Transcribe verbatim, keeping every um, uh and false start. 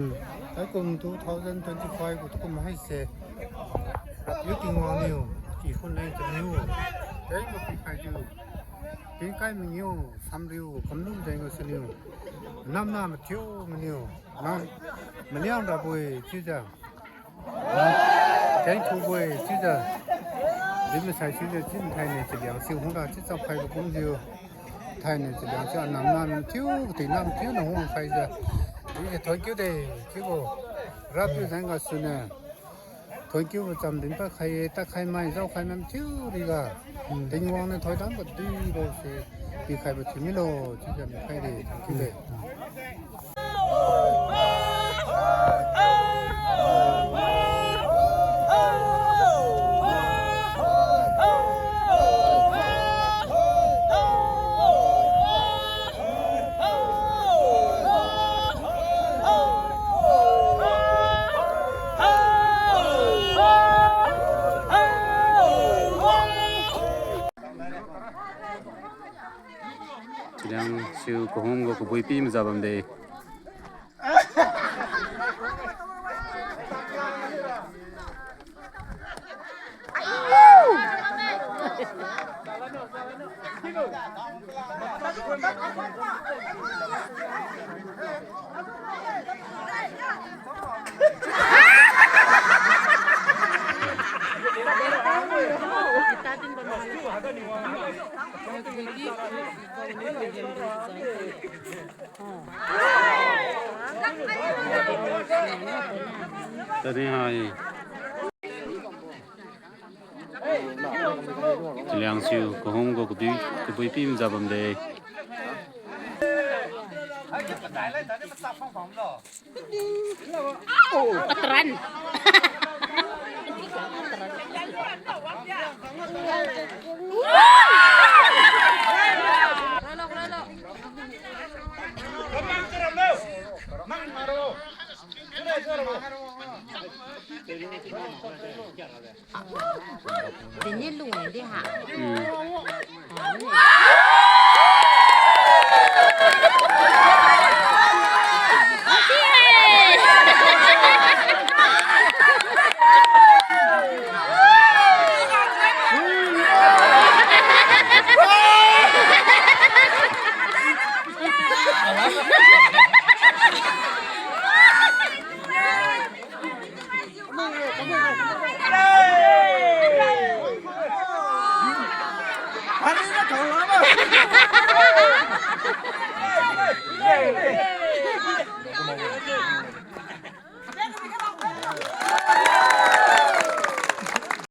Haikum two thousand twenty-five gu tukum haise, Rapiu Tingwang niu, kikhun leng chaniu, keng mapikhaijiu, tingkai mangiu, samriu, kamlum jeng gasuniu, namna mathiu maniu, nam, maliang rabo-e chiujiu, keng thubo-e chiujiu, din masai chiujiu, chin thaini chiliang siu hungra chiu chapkhaibo kumjiu, thaini chiliang siu anam nam thiu, kating nam thiu na hungkhaijiu, chiujiu thuonkiu de, chiubo, Rapiu jeng gasuniu, thuonkiubo cham dinpad khai-e, tadkhai mai, jaokhai mai thiu riga, Tingwang niu thoidam kadibose pikhaibo thiu milo, chiujiu dinkhai de, thuonkiu de. Chiliang siu kahum gu kabui pi maza bamde. Tadi hai. Chiliang siu kahum gu kabui, kabui pi maza bamde. Patran. Dini lungdi ha. Hmm.